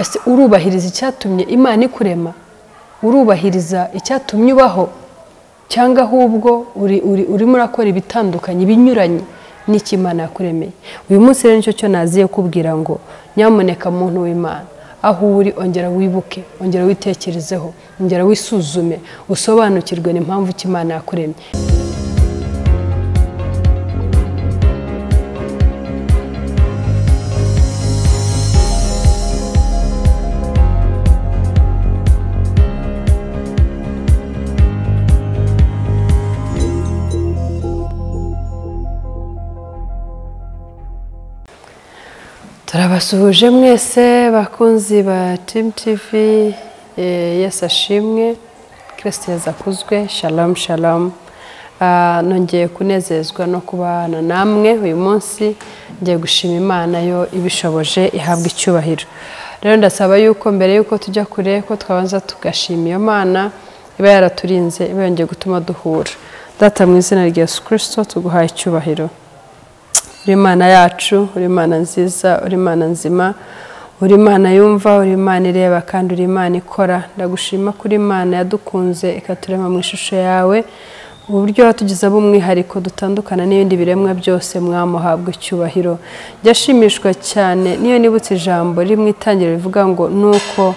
Ese urubahiriza icyatumye Imana ikurema? Urubahiriza icyatumye ubaho? Cyangwa ahubwo urimo urakora ibitandukanye binyuranye n'icyo Imana yakuremeye? Uyu munsi rero nicyo cyo naziye kubwira ngo nyamuneka muntu w'Imana, aho uri ongera wibuke, ongera witekerezeho, ongera wisuzume, usobanukirwe n'impamvu Imana yakuremye. Turabasuhuje mwese bakunzi ba Team TV, Yesu ashimwe, Kristo yazakuzwe, shalom shalom. Nongeye kunezezwa no kubana namwe uyu munsi, ngiye gushima Imana yo ibishoboje ihabwa icyubahiro. Rero ndasaba yuko mbere yuko tujya kure ko twabanza tugashima iyo Mana iba yaraturinze, iba yongeye gutuma duhura. Data mu izina rya Yesu Kristo tuguhaye icyubahiro. Uri Imana yacu, uri Imana nziza, uri Imana nzima, uri Imana yumva, uri Imana ireba kandi uri Imana ikora. Ndagushima kuri Imana yadukunze ikaturema mu ishusho yawe, uburyo watugize ab'umwihariko dutandukana n'ibindi biremwa byose, mwamuhabwa icyubahiro. Njyashimishwa cyane niyo nibutse ijambo riri mu itangiriro rivuga ngo nuko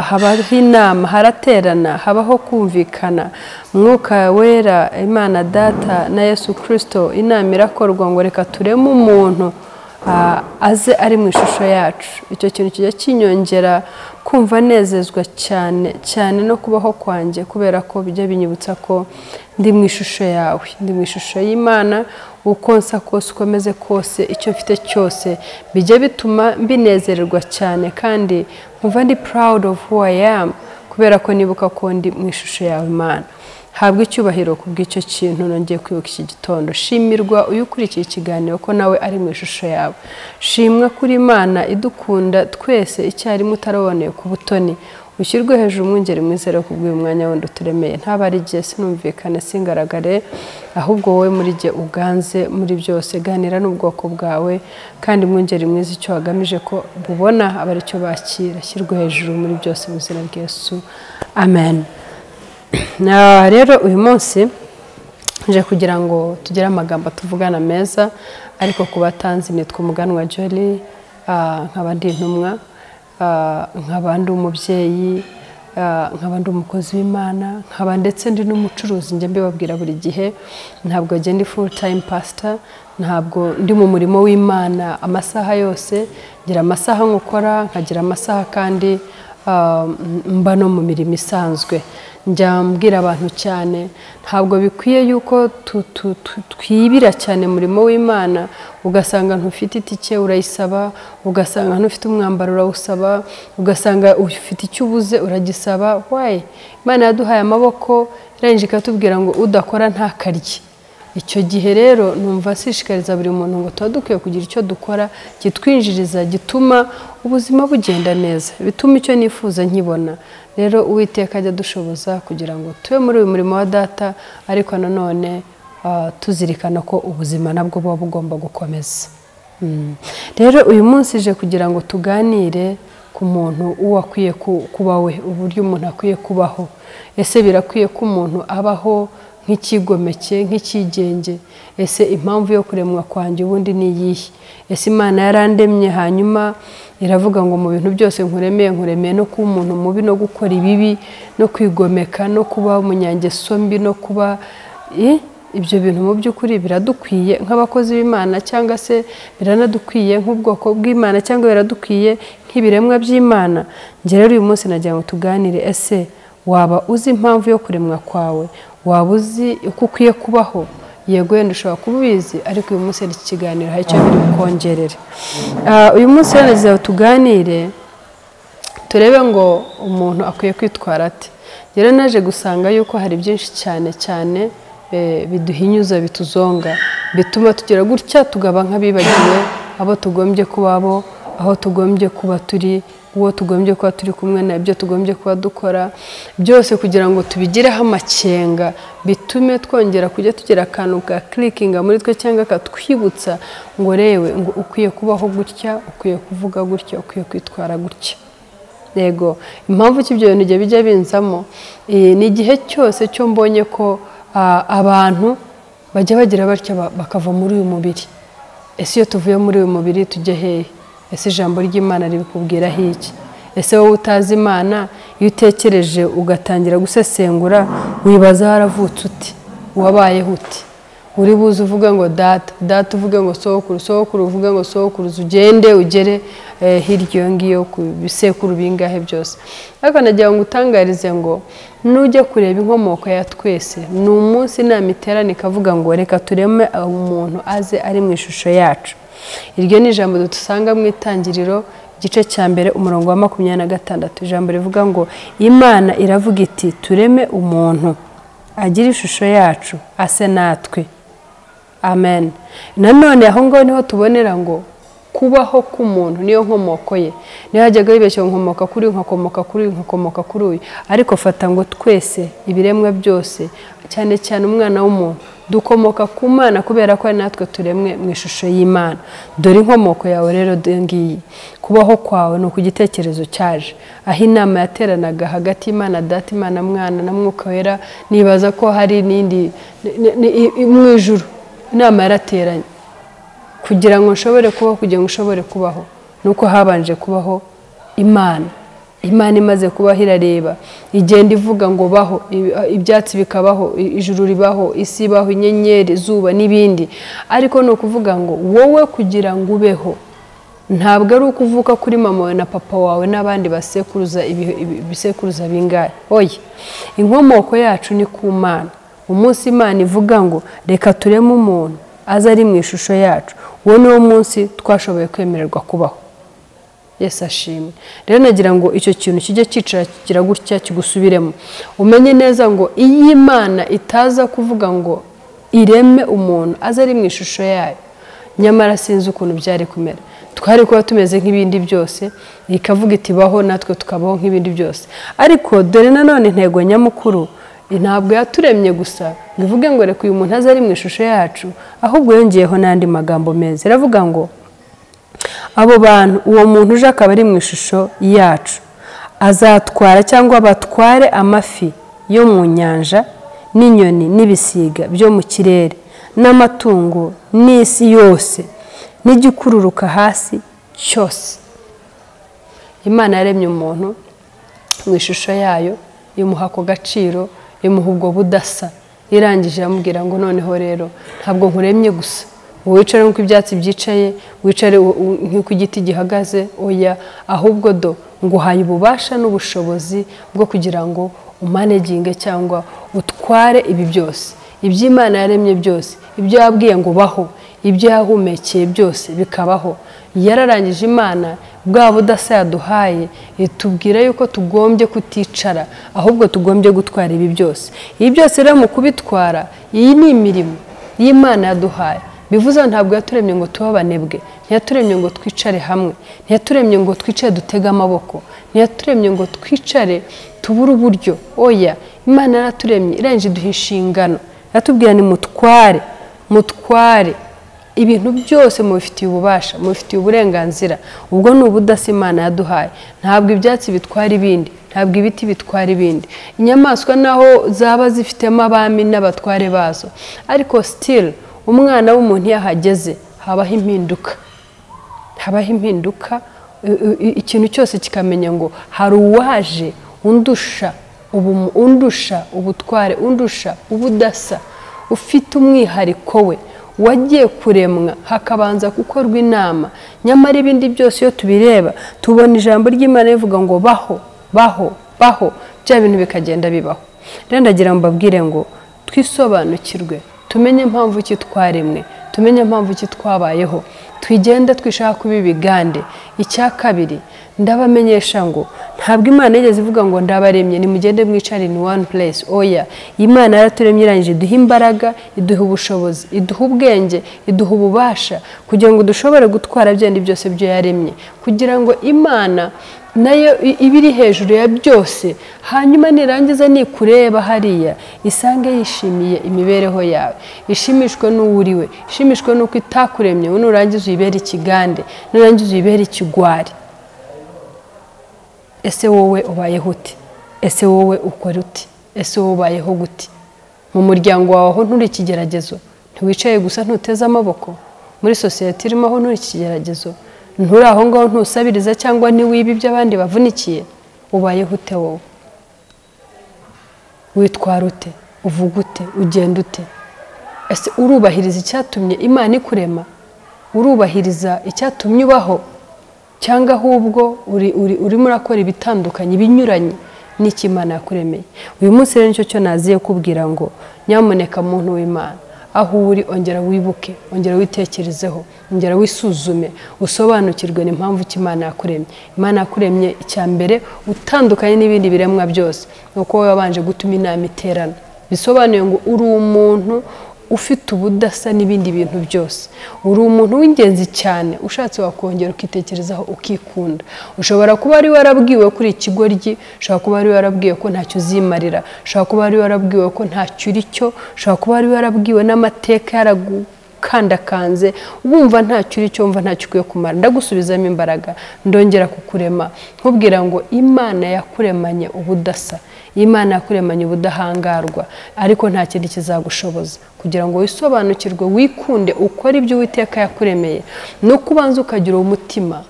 habaho inama, haraterana, habaho kumvikana, Mwuka Wera, Imana Data na Yesu Kristo, inama irakorwa ngo reka tureme umuntu aze ari mu ishusho yacu. Icyo kintu kijya kinyongera kumva nezezwa cyane cyane no kubaho kwanjye, kubera ko bijya binyibutsa ko ndi mu ishusho yawe, ndi mu ishusho y'Imana. Uko nsa kose, uko meze kose, icyo mfite cyose bijya bituma mbinezererwa cyane, kandi nkumva ndi proud of who I am, kubera ko nibuka ko ndi mu ishusho yawe Imana. Habwa icyubahiro kubw'icyo kintu nongeye kwibuka iki gitondo. Shimirwa uyu ukurikiye ikiganiro ko nawe ari mu ishusho yawe. Shimwa kuri Imana idukunda twese icyarimwe utaraboneye ku butoni. Ushyirwe hejuru umwungeri mwiza kubw'uyu mwanya wundi uturemeye. Ntaba ari jye, sinumvikane, singaragare, ahubwo wowe muri jye uganze muri byose. Ganira n'ubwoko bwawe, kandi mwungeri mwiza icyo wagamije ko bubona aba aricyo bakira. Shyirwe hejuru muri byose mu izina rya Yesu, amen. Rero uyu munsi nje kugira ngo tugire amagambo tuvugana meza, ariko ku batanzi nitwa Umuganwa Jolly, nkaba ndi intumwa, nkaba ndi umubyeyi, nkaba ndi umukozi w'Imana, nkaba ndetse ndi n'umucuruzi. Njye mbibabwira buri gihe, ntabwo njye ndi full time pastor, ntabwo ndi mu murimo w'Imana amasaha yose. Ngira amasaha nkukora, nkagira amasaha kandi mba no mu mirimo isanzwe. Njya mbwira abantu cyane, ntabwo bikwiye yuko twibira cyane murimo w'Imana, ugasanga ntufite itike urayisaba, ugasanga ntufite umwambaro urawusaba, ugasanga ufite icyo ubuze uragisaba. Why? Imana yaduhaye amaboko, irangije ikatubwira ngo udakora ntakarye. Icyo gihe rero numva sishikariza buri muntu ngo tuba dukwiye kugira icyo dukora kitwinjiriza, gituma ubuzima bugenda neza, bituma icyo nifuza nkibona. Rero Uwiteka ajya dushoboza kugira ngo tube muri uyu murimo wa Data, ariko nanone tuzirikana ko ubuzima nabwo buba bugomba gukomeza. Rero uyu munsi je kugira ngo tuganire ku muntu uwo akwiye kuba we, uburyo umuntu akwiye kubaho. Ese birakwiye ko umuntu abaho nk'ikigomeke, nk'ikigenge? Ese impamvu yo kuremwa kwanjye ubundi ni iyihe? Ese Imana yarandemye hanyuma iravuga ngo mu bintu byose nkuremeye, nkuremeye no kuba umuntu mubi, no gukora ibibi, no kwigomeka, no kuba umunyangeso mbi, no kuba ibyo bintu mu by'ukuri biradukwiye nk'abakozi b'Imana, cyangwa se biranadukwiye nk'ubwoko bw'Imana, cyangwa biradukwiye nk'ibiremwa by'Imana? Njye rero uyu munsi nagira ngo tuganire, ese waba uzi impamvu yo kuremwa kwawe? Waba uzi uko ukwiye kubaho? Yego wenda ushobora kuba ubizi, ariko uyu munsi iki kiganiro hari icyo biri bukongerere. Uyu munsi rero nagira ngo tuganire turebe ngo umuntu akwiye kwitwara ate. Rero naje gusanga yuko hari byinshi cyane cyane biduhinyuza, bituzonga, bituma tugera gutya tugaba nk'abibagiwe abo tugombye kuba bo, aho tugombye kuba turi, uwo tugombye kuba turi kumwe na ibyo tugombye kuba dukora byose, kugira ngo tubigireho amakenga, bitume twongera kujya tugira akantu ka clickinga muri twe cyangwa katwibutsa ngo rewe ngo ukwiye kubaho gutya, ukwiye kuvuga gutya, ukwiye kwitwara gutya. Yego, impamvu cy'ibyo bintu bijya binzamo ni igihe cyose cyo mbonye ko abantu bajya bagira batya bakava muri uyu mubiri. Ese iyo tuvuye muri uyu mubiri tujya hehe? Ese ijambo ry'Imana ribikubwira iki? Ese wowe utazi Imana, iyo utekereje ugatangira gusesengura wibaza haravutse uti, wabayeho uti? Uri buze uvuga ngo data, data uvuge ngo sokuru, sokuru uvuge ngo sokuruza, ugende ugere hirya iyo ngiyo ku bisekuru bingahe byose. Ariko nagira ngo utangarize ngo nujya kureba inkomoko ya twese, ni umunsi inama iterana ikavuga ngo reka tureme umuntu aze ari mu ishusho yacu. Iryo ni ijambo dusanga mu Itangiriro igice cya 1 umurongo wa 26. Ijambo rivuga ngo Imana iravuga iti tureme umuntu agira ishusho yacu ase natwe. Amen. Nanone aho ngaho niho tubonera ngo kubaho k'umuntu niyo nkomoko ye. Niyo hajyaga bibeshya nkomoka kuri nkakomoka kuri nkakomoka kuri uyu, ariko fata ngo twese ibiremwa byose cyane cyane umwana w'umuntu dukomoka ku Mana kubera ko ari natwe turemwe mu ishusho y'Imana. Dore inkomoko yawe rero ngiyi. Kubaho kwawe ni ukugitekerezo cyaje aho inama yateranaga hagati y'Imana Data, Imana Mwana na Mwuka Wera. Nibaza ko hari n'indi mu ijuru inama yarateranye kugira ngo nshobore kubaho, kugira ngo ushobore kubaho nuko habanje kubaho Imana. Imana imaze kubaho irareba, igenda ivuga ngo baho, ibyatsi bikabaho, ijuru ribaho, isi ibaho, inyenyeri, izuba n'ibindi. Ariko ni ukuvuga ngo wowe kugira ngo ubeho ntabwo ari ukuvuka kuri mama wawe na papa wawe n'abandi basekuruza ibisekuruza bingahe. Oya, inkomoko yacu ni ku Mana. Umunsi Imana ivuga ngo reka tureme umuntu aze ari mu ishusho yacu, uwo niwo munsi twashoboye kwemererwa kubaho. Yesu ashimwe. Rero nagira ngo icyo kintu kijye cyicara kigira gutya kigusubiremo, umenye neza ngo iyi Imana itaza kuvuga ngo ireme umuntu aze ari mu ishusho yayo, nyamara sinzi ukuntu byari kumera. Twari kuba tumeze nk'ibindi byose, ikavuga iti baho, natwe tukabaho nk'ibindi byose. Ariko dore nanone intego nyamukuru, ntabwo yaturemye gusa ngo ivuge ngo reka uyu muntu aze ari mu ishusho yacu, ahubwo yongeyeho n'andi magambo meza. Iravuga ngo abo bantu, uwo muntu uje akaba ari mu ishusho yacu, azatwara cyangwa batware amafi yo mu nyanja n'inyoni n'ibisiga byo mu kirere n'amatungo n'isi yose n'igikururuka hasi cyose. Imana yaremye umuntu mu ishusho yayo, imuha ako gaciro, imuha ubwo budasa. Irangije iramubwira ngo noneho rero ntabwo nkuremye gusa wicare nk'uko ibyatsi byicaye, wicare nk'uko igiti gihagaze, oya, ahubwo do nguhaye ububasha n'ubushobozi bwo kugira ngo umaneginge cyangwa utware ibi byose. Iby'Imana yaremye byose, ibyo yabwiye ngo baho, ibyo yahumekeye byose bikabaho. Yararangije Imana bwa budasa yaduhaye itubwira yuko tugombye kuticara, ahubwo tugombye gutwara ibi byose. Ibi byose rero mu kubitwara, iyi ni imirimo y'Imana yaduhaye. Bivuze ntabwo yaturemye ngo tube abanebwe, ntiyaturemye ngo twicare hamwe, ntiyaturemye ngo twicare dutege amaboko, ntiyaturemye ngo twicare tubure uburyo. Oya, Imana yaraturemye irangije iduha inshingano, yatubwira ni mutware, mutware ibintu byose mubifitiye ububasha, mubifitiye uburenganzira. Ubwo ni ubudasa Imana yaduhaye. Ntabwo ibyatsi bitwara ibindi, ntabwo ibiti bitwara ibindi, inyamaswa naho zaba zifitemo abami n'abatware bazo, ariko still umwana w'umuntu yahageze habaho impinduka, habaho impinduka. Ikintu cyose kikamenya ngo hari uwaje undusha undusha ubutware, undusha ubudasa, ufite umwihariko we, wagiye kuremwa hakabanza gukorwa inama. Nyamara ibindi byose iyo tubireba tubona ijambo ry'Imana rivuga ngo baho, baho, baho, bya bintu bikagenda bibaho. Rero ndagira ngo mbabwire ngo twisobanukirwe, tumenye impamvu ki twaremwe, tumenye impamvu ki twabayeho, twigenda twishaka kuba ibigande. Icya kabiri, ndabamenyesha ngo ntabwo Imana yigeze ivuga ngo ndabaremye nimugende mwicare in one place. Oya, Imana yaraturemye irangije iduha imbaraga, iduha ubushobozi, iduha ubwenge, iduha ububasha kugira ngo dushobore gutwara byandi byose byo yaremye, kugira ngo Imana nayo ibiri hejuru ya byose, hanyuma nirangiza nikureba hariya isange yishimiye imibereho yawe, ishimishwe n'uwuriwe, ishimishwe n'uko itakuremye, nurangiza uyibere ikigande, nurangiza uyibere ikigwari. Ese wowe ubayeho ute? Ese wowe ukora ute? Ese wowe ubayeho gute? Mu muryango wawe aho nturi ikigeragezo, ntiwicaye gusa ntuteze amaboko. Muri sosiyete irimo aho nturi ikigeragezo, nturi aho ngaho ntusabiriza cyangwa ntiwiba ibyo abandi bavunikiye. Ubayeho ute wowe? Witwara ute? Uvuga ute? Ugenda ute? Ese urubahiriza icyatumye Imana ikurema? Urubahiriza icyatumye ubaho? Cyangwa ahubwo urimo urakora ibitandukanye ibinyuranye n'icyo Imana yakuremeye? Uyu munsi rero nicyo cyo naziye kubwira ngo nyamuneka muntu w'Imana, aho uri ongera wibuke, ongera witekerezeho, ongera wisuzume, usobanukirwe n'impamvu Imana yakuremye. Imana yakuremye icya mbere utandukanye n'ibindi biremwa byose, nuko wowe wabanje gutuma inama iterana. Bisobanuye ngo uri umuntu ufite ubudasa n'ibindi bintu byose, uri umuntu w'ingenzi cyane. Ushatse wakongera ukitekerezaho ukikunda. Ushobora kuba ari warabwiwe kuri ikigoryi, ushobora kuba ari warabwiwe ko ntacyo uzimarira, ushobora kuba ari warabwiwe ko ntacyo uri cyo, ushobora kuba ari warabwiwe n'amateka yaragukandakanze, wumva ntacyo uri cyo, wumva ntacyo ukwiye kumara. Ndagusubizamo imbaraga, ndongera kukurema nkubwira ngo Imana yakuremanye ubudasa, Imana yakuremanye ubudahangarwa, ariko nta kindi kizagushoboza kugira ngo wisobanukirwe, wikunde, ukore ibyo Uwiteka yakuremeye. No kubanza ukagira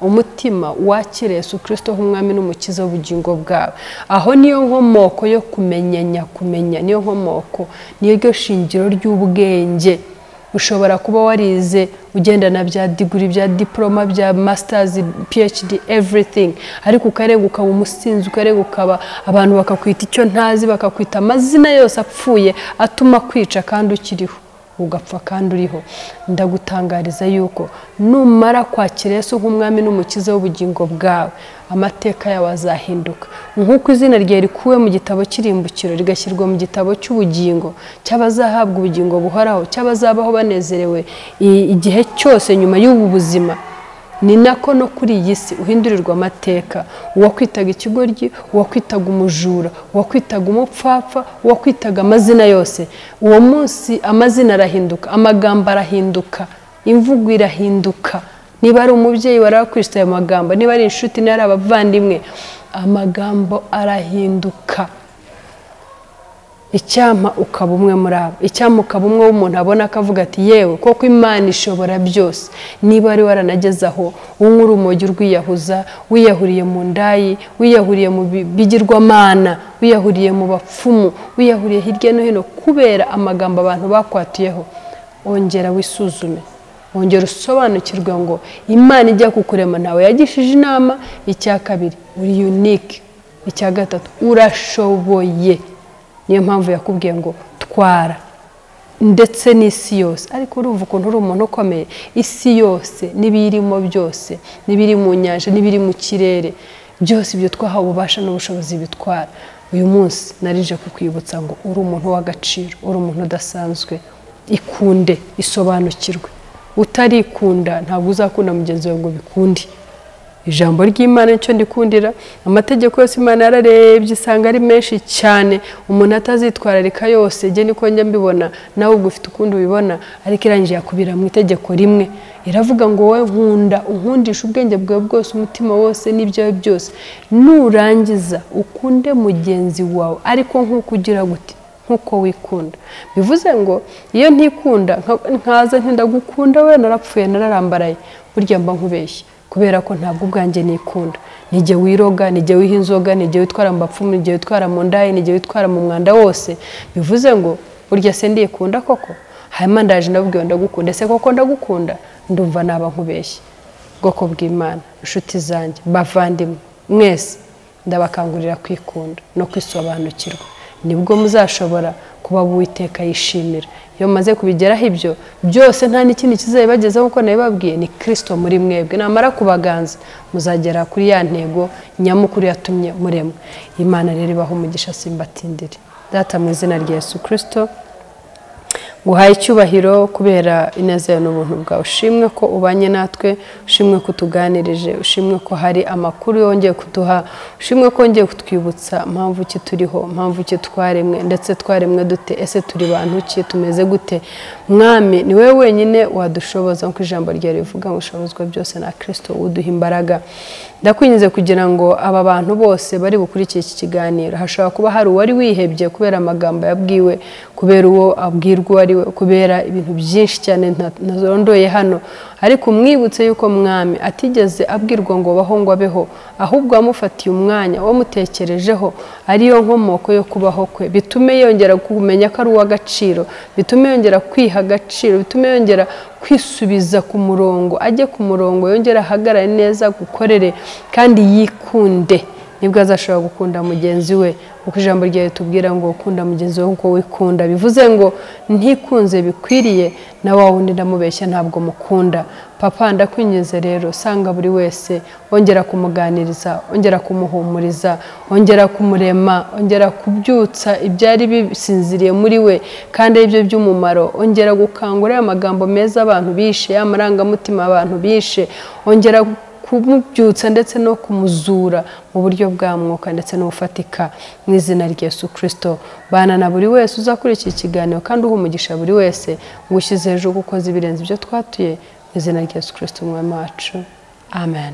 umutima wakira Yesu Kristo nk'umwami n'umukiza w'ubugingo bwawe. Aho niyo nkomoko yo kumenya, kumenya niyo nkomoko, niyo ryo shingiro ry'ubwenge. Ushobora kuba warize ugendana bya degree, bya diploma, bya masters, PhD, everything, ariko ukarenga ukaba umusinzi, ukarenga ukaba abantu bakakwita icyo ntazi, bakakwita amazina yose apfuye atuma kwica kandi ukiriho, ugapfa kandi uriho. Ndagutangariza yuko numara kwakira Yesu nk'umwami n'umukiza w'ubugingo bwawe, amateka yawe azahinduka. Nk'uko izina rye rikuwe mu gitabo cy'irimbukiro rigashyirwa mu gitabo cy'ubugingo cy'abazahabwa ubugingo buhoraho, cy'abazabaho banezerewe igihe cyose nyuma y'ubu buzima, ni nako no kuri iyi si uhindurirwa amateka. Uwakwitaga ikigoryi, uwakwitaga umujura, uwakwitaga umupfapfa, uwakwitaga amazina yose, uwo munsi amazina arahinduka, amagambo arahinduka, imvugo irahinduka. Niba ari umubyeyi warakwise ayo magambo, niba ari inshuti, niba ari abavandimwe, amagambo arahinduka. Icyampa ukaba umwe muri abo, icyampa ukaba umwe w'umuntu abona akavuga ati yewe koko Imana ishobora byose. Niba ari waranageze aho unywa urumogi urwiyahuza, wiyahuriye mu ndayi, wiyahuriye mu bigirwamana, wiyahuriye mu bapfumu, wiyahuriye hirya no hino kubera amagambo abantu bakwatiyeho, ongera wisuzume, ongera usobanukirwe ngo Imana ijya kukurema ntawe yagishije inama. Icya kabiri, uri unique. Icya gatatu, urashoboye. Niyo mpamvu yakubwiye ngo twara ndetse n'isi yose. Ariko urumva ukuntu uri umuntu ukomeye, isi yose n'ibirimo byose, n'ibiri mu nyanja, n'ibiri mu kirere, byose ibyo twahawe ububasha n'ubushobozi bitwara. Uyu munsi narije kukwibutsa ngo uri umuntu w'agaciro, uri umuntu udasanzwe. Ikunde, isobanukirwe. Utarikunda ntabwo uzakunda mugenzi wawe ngo bikunde. Ijambo ry'Imana nicyo ndikundira. Amategeko yose Imana yararebye isanga ari menshi cyane, umuntu atazitwararika yose. Njye niko njya mbibona, nawe ubwo ufite ukundi ubibona, ariko irangije yakubira mu itegeko rimwe. Iravuga ngo wowe nkunda, unkundisha ubwenge bwawe bwose, umutima wose n'ibyawe byose. Nurangiza ukunde mugenzi wawe, ariko nk'uko ugira gute, nkuko wikunda. Bivuze ngo iyo ntikunda nkaza ntindagukunda we narapfuye nararambaraye, burya mba nkubeshye, kubera ko ntabwo ubwanjye nikunda. Nijye wiroga, nijye wiha inzoga, nijye witwara mu bapfumu, nijye witwara mu ndayi, nijye witwara mu mwanda wose. Bivuze ngo burya se ndikunda koko? Hanyuma ndaje ndabubwiye ndagukunda, ese koko ndagukunda? Ndumva naba nkubeshye. Bwoko bw'Imana, inshuti zanjye, bavandimwe mwese, ndabakangurira kwikunda no kwisobanukirwa. Nibwo muzashobora kuba Uwiteka yishimira. Iyo maze kubigeraho ibyo byose nta n'ikindi kizabibagezaho nkuko nabibabwiye, ni Kristo muri mwebwe. Namara kubaganza muzagera kuri ya ntego nyamukuru yatumye muremwa. Imana rero ibahe umugisha, simbatindire. Data mu izina rya Yesu Kristo, Nguhaye icyubahiro kubera ineza n'ubuntu bwawe. Ushimwe ko ubanye natwe, ushimwe ko utuganirije, ushimwe ko hari amakuru yongeye kuduha, ushimwe ko wongeye kutwibutsa mpamvu ki turiho, mpamvu ki twaremwe, ndetse twaremwe dute, ese turi bantu ki, tumeze gute. Mwami, ni wowe wenyine wadushoboza, nk'uko ijambo ryawe rivuga ngo ushobozwa byose na Kristo uduha imbaraga. Ndakwinginze kugira ngo aba bantu bose bari bukurikiye iki kiganiro, hashobora kuba hari uwari wihebye kubera amagambo yabwiwe, kubera uwo abwirwa uwo ari we, kubera ibintu byinshi cyane ntarondoye hano, ariko umwibutse yuko Mwami atigeze abwirwa ngo baho ngo abeho, ahubwo wamufatiye umwanya, wamutekerejeho, ariyo nkomoko yo kubaho kwe. Bitume yongera kumenya ko ari uw'agaciro, bitume yongera kwiha agaciro, bitume yongera kwisubiza ku murongo, ajye ku murongo, yongere ahagarare neza, gukorere kandi yikunde. Nibwo azashobora gukunda mugenzi we, kuko ijambo ryawe tubwira ngo ukunda mugenzi we nkuko wikunda. Bivuze ngo ntikunze bikwiriye na wa wundi ndamubeshya ntabwo mukunda. Papa, ndakwinginze rero, sanga buri wese, ongera kumuganiriza, ongera kumuhumuriza, ongera kumurema, ongera kubyutsa ibyari bisinziriye muri we kandi aribyo by'umumaro, ongera gukangura amagambo meza abantu bishe, amarangamutima abantu bishe, ongera kumubyutsa ndetse no kumuzura mu buryo bwa mwuka ndetse n'ubufatika, mu izina rya Yesu Kristo. Bana na buri wese uzakora iki kiganiro kandi uha umugisha buri wese, ngushyize hejuru gukoza ibirenze ibyo twatuye, mu izina rya Yesu Kristo Umwami wacu. Amen.